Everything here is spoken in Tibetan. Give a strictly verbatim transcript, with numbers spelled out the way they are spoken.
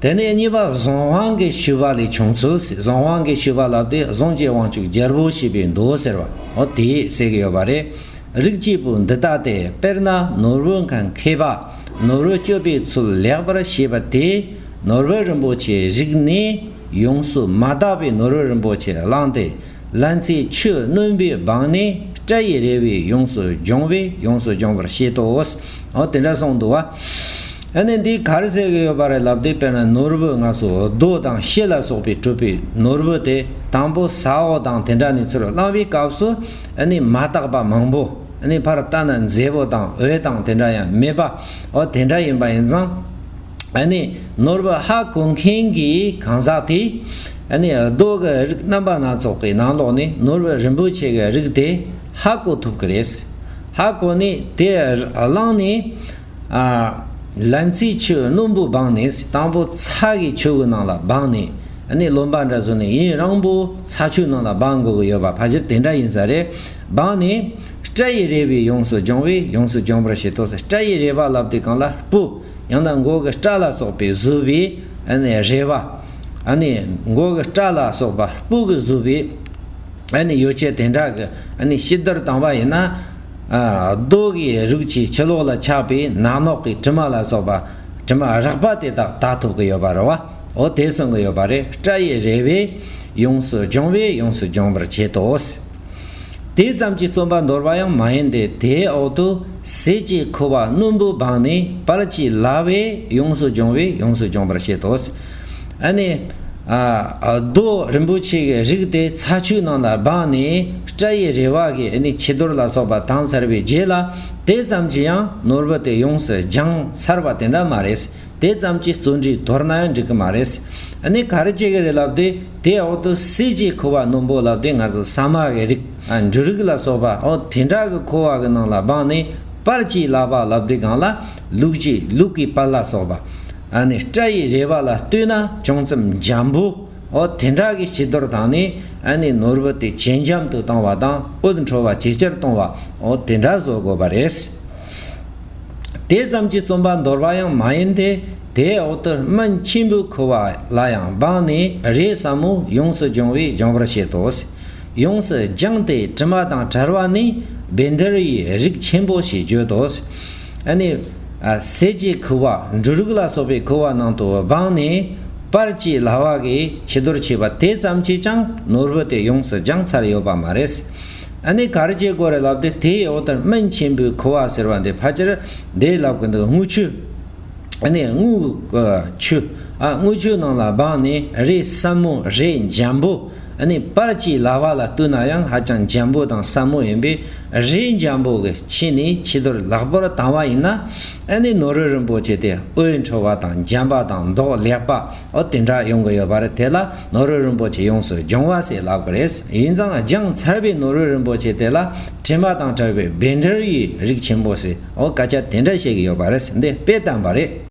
དེ་ནས་གཉིས་པ་གཟུང་དབང་གི་ཤུ་བ་ལས་བྱུང་ཚུལ། གཟུང་དབང་གི་ཤུ་བ་ལབ་དེ་གཟུངས་ཀྱི་དབང་ཕྱུག་རྒྱལ་པོ་ཞེས་པའི་མདོ་ཟེར་བ། འོ་དེས་ཟེར་གི་ཡོད་པ་རེད། རིགས་ཀྱི་བུ་འདི་ལྟ་སྟེ། དཔེར་ན་ནོར་བུ་མཁན་མཁས་པ་ནོར་བུ་སྤྱོད་པའི་ཚུལ་ལེགས་པར་ཤེས་པ་དེས་ནོར་བུ་རིན་པོ་ཆེའི་རིགས་ནས་ཡོངས་སུ་མ་དག་པའི་ནོར་བུ་རིན་པོ་ཆེ་བླངས་ཏེ། ལན་ཚྭའི་ཆུ་སྣུམ་པས་སྦངས་ནས་སྐྲ་ཡི་རལ་པས་ཡོངས་སུ་སྦྱོང་བས་ཡོངས་སུ་སྦྱོང་བར་བྱེད་དོ། འོ་དེ་འདྲ་གསུངས་འདུག་བ། ཨ་ནི་འདི་ག་རེ་ཟེར་གི་ཡོད་པ་རེད་ལབ་དུས། དཔེར་ན་ནོར་བུ་ང་ཚོ་རྡོ་དང་ཤེལ་ལ་སོགས་པས་གྲུབ་པའི་ནོར་བུ་དེ་དང་པོ་ས་འོག་དང་དེ་འདྲ་ནས་ཚུར་བླངས་པའི་སྐབས་སུ། ཨ་ནི་མ་དག་པ་མང་པོ། ཨ་ནི་ཕར་ལྟ་ན་མཛེས་པོ་དང་འོད་དང་དེ་འདྲ་ཡང་མེད་པ། འོ་དེ་འདྲ་ཡིན་པ་ཡིན་ཙང་། ཨ་ནི་ནོར་བུ་ཧ་གོ་མཁན་གྱི་གང་ཟག་དེས། ཨ་ནི་རྡོ་གི་རིགས་རྣམ་པ་སྣ་ཚོགས་ཀྱི་ནང་ལོགས་ནས་ནོར་བུ་རིན་པོ་ཆེ་གི་རིགས་དེ་ཧ་གོ་ཐུབ་ཀྱི་རེད། ཧ་གོ་ནས་དེ་བླངས་ནས། ཨ། ལན་ཚྭའི་ཆུ་སྣུམ་པོ་སྦངས་ནས། དང་པོ་ཚྭ་གི་ཆུ་གི་ནང་ལ་སྦངས་ནས། ཨ་ནི་རློན་པ་འདྲ་བཟོས་ནས་ཡུན་རིང་པོ་ཚྭ་ཆུ་ནང་ལ་སྦང་དགོས་ཀྱི་ཡོད་པ་ཕལ་ཆེར་དེ་འདྲ་ཡིན་ས་རེད། སྦངས་ནས་སྐྲ་ཡི་རལ་པས་ཡོངས་སུ་སྦྱོང་བས་ཡོངས་སུ་སྦྱོང་བར་བྱེད་དོ་ཟེར། སྐྲ་ཡི་རལ་པ་ལབ་དུས་གང་ལ་སྤུ། ཡང་ན་མགོ་གི་སྐྲ་ལ་སོགས་པའི་བཟོ་བའི་ཨ་ནི་རལ་པ། ཨ་ནི་མགོ་གི་སྐྲ་ལ་སོགས་པ་སྤུ་གིས་བཟོས་པའི་ཨ་ནི་ཡོ་བྱད་དེ་འདྲ་གི་ཨ་ནི་ཕྱི་བསྡུར་བཏང་བ་ཡིན་ན། ཨ། རྡོ་གི་རིགས་ཀྱི་ཕྱི་ལོགས་ལ་ཆགས་པའི་ནག་ནོག་གི་དྲི་མ་ལ་སོགས་པ། དྲི་མ་རགས་པ་དེ་དག་དག་ཐུབ་ཀྱི་ཡོད་པ་རེད་བ། འོ་དེ་གསུང་གི་ཡོད་པ་རེད། སྐྲ་ཡི་རལ་པས་ཡོངས་སུ་སྦྱོང་བས་ཡོངས་སུ་སྦྱོང་བར་བྱེད་དོ། དེ་ཙམ་གྱིས་བརྩོན་པ་འདོར་བ་ཡང་མ་ཡིན་ཏེ། དེའི་འོག་ཏུ་ཟས་ཀྱི་ཁུ་བ་སྣུམ་པོ་སྦངས་ནས་བལ་གྱིས་བརླ་བས་ཡོངས་སུ་སྦྱོང་བས་ཡོངས་སུ་སྦྱོང་བར་བྱེད་དོ། ཨ་ནི། ཨ། རྡོ་རིན་པོ་ཆེ་གི་རིགས་དེ་ཚྭ་ཆུའི་ནང་ལ་སྦངས་ནས་སྐྲ་ཡི་རལ་པ་གིས་ཨ་ནི་ཕྱི་བསྡུར་ལ་སོགས་པ་བཏང་ཚར་བའི་རྗེས་ལ། དེ་ཙམ་གྱིས་ཡང་ནོར་བུ་དེ་ཡོངས་སུ་སྦྱངས་ཚར་བ་དེ་འདྲ་མ་རེད། དེ་ཙམ་གྱིས་བརྩོན་འགྲུས་དོར་ན་ཡང་འགྲིག་གི་མ་རེད། ཨ་ནི་ག་རེ་བྱེད་ཀྱི་རེད་ལབ་དུས། དེའི་འོག་ཏུ་ཟས་ཀྱི་ཁུ་བ་སྣུམ་པོ་ལབ་དུས་ང་ཚོ་ཟ་མ་གི་རིགས། ཨ། འབྲུ་རིགས་ལ་སོགས་པ། འོ་དེ་འདྲ་གི་ཁུ་བ་གི་ནང་ལ་སྦངས་ནས་བལ་གྱིས་བརླ་བ་ལབ་དུས་གང་ལ་ལུག་གི་ལུག་གི་བལ་ལ་སོགས་པ། ཨ་ནི་སྐྲ་ཡི་རལ་པ་ལ་ལྟོས་ན་ཅུང་ཙམ་འཇམ་པོ། འོ་དེ་འདྲ་གི་ཕྱི་བསྡུར་བཏང་ནས་ཨ་ནི་ནོར་བུ་དེ་ཇེ་འཇམ་དུ་བཏང་བ་དང་འོད་འཕྲོ་བ་ཇེ་ཆེར་གཏོང་བ། འོ་དེ་འདྲ་བཟོ་དགོས་པ་རེད། དེ་ཙམ་གྱིས་བརྩོན་པ་འདོར་བ་ཡང་མ་ཡིན་ཏེ། དེའི་འོག་ཏུ་སྨན་ཆེན་པོའི་ཁུ་བ་ལ་ཡང་སྦངས་ནས་རས་སྲབ་མོ་ཡོངས་སུ་སྦྱོང་བས་སྦྱོང་བར་བྱེད་དོ། ཡོངས་སུ་སྦྱངས་ཏེ་དྲི་མ་དང་བྲལ་བ་ནི་བཻ་ཌཱུརྱའི་རིགས་ཆེན་པོ་ཞེས་བརྗོད་དོ། ཨ་ནི། ཨ། ཟས་ཀྱི་ཁུ་བ། འབྲུ་རིགས་ལ་སོགས་པའི་ཁུ་བ་ནང་དུ་སྦངས་ནས་བལ་གྱིས་བརླ་བ་གིས་ཕྱི་བསྡུར་བྱས་པ་དེ་ཙམ་གྱིས་ཀྱང་ནོར་བུ་དེ་ཡོངས་སུ་སྦྱངས་ཚར་ཡོད་པ་མ་རེད། ཨ་ནི་ག་རེ་བྱེད་དགོས་རེད་ལབ་དུས། དེའི་འོག་ཏུ་སྨན་ཆེན་པོའི་ཁུ་བ་ཟེར་བ་འདི་ཕལ་ཆེར་འདི་ལབ་ཀྱི་འདུག། དངུལ་ཆུ། ཨ་ནི་དངུལ་གྱི་ཆུ། ཨ། དངུལ་ཆུ་ནང་ལ་སྦངས་ནས་རས་སྲབ་མོ་རས་འཇམ་པོ། ཨ་ནི་བལ་གྱིས་བརླ་བ་ལ་ལྟོས་ན་ཡང་ཧ་ཅང་འཇམ་པོ་དང་སྲབ་མོ་ཡིན་པས། རས་འཇམ་པོ་གི་ཆེ་ནས་ཕྱི་བསྡུར་ལེགས་པོར་བཏང་བ་ཡིན་ན། ཨ་ནི་ནོར་བུ་རིན་པོ་ཆེ་དེ་འོད་འཕྲོ་བ་དང་འཇམ་པ་དང་མདོག་ལེགས་པ། འོ་དེ་འདྲ་ཡོང་གི་ཡོད་པ་རེད། དེ་ལ་ནོར་བུ་རིན་པོ་ཆེ་ཡོངས་སུ་སྦྱོང་བ་ཟེར་ལབ་ཀྱི་རེད། ཡིན་ཙང་སྦྱངས་ཚར་བའི་ནོར་བུ་རིན་པོ་ཆེ་དེ་ལ་དྲི་མ་དང་བྲལ་བའི་བཻ་ཌཱུརྱའི་རིགས་ཆེན་པོ་ཟེར། འོ་སྐད་ཆ་དེ་འདྲ་བཤད་ཀྱི་ཡོད་པ་རེད། འདི་དཔེ་བསྟན་པ་རེད།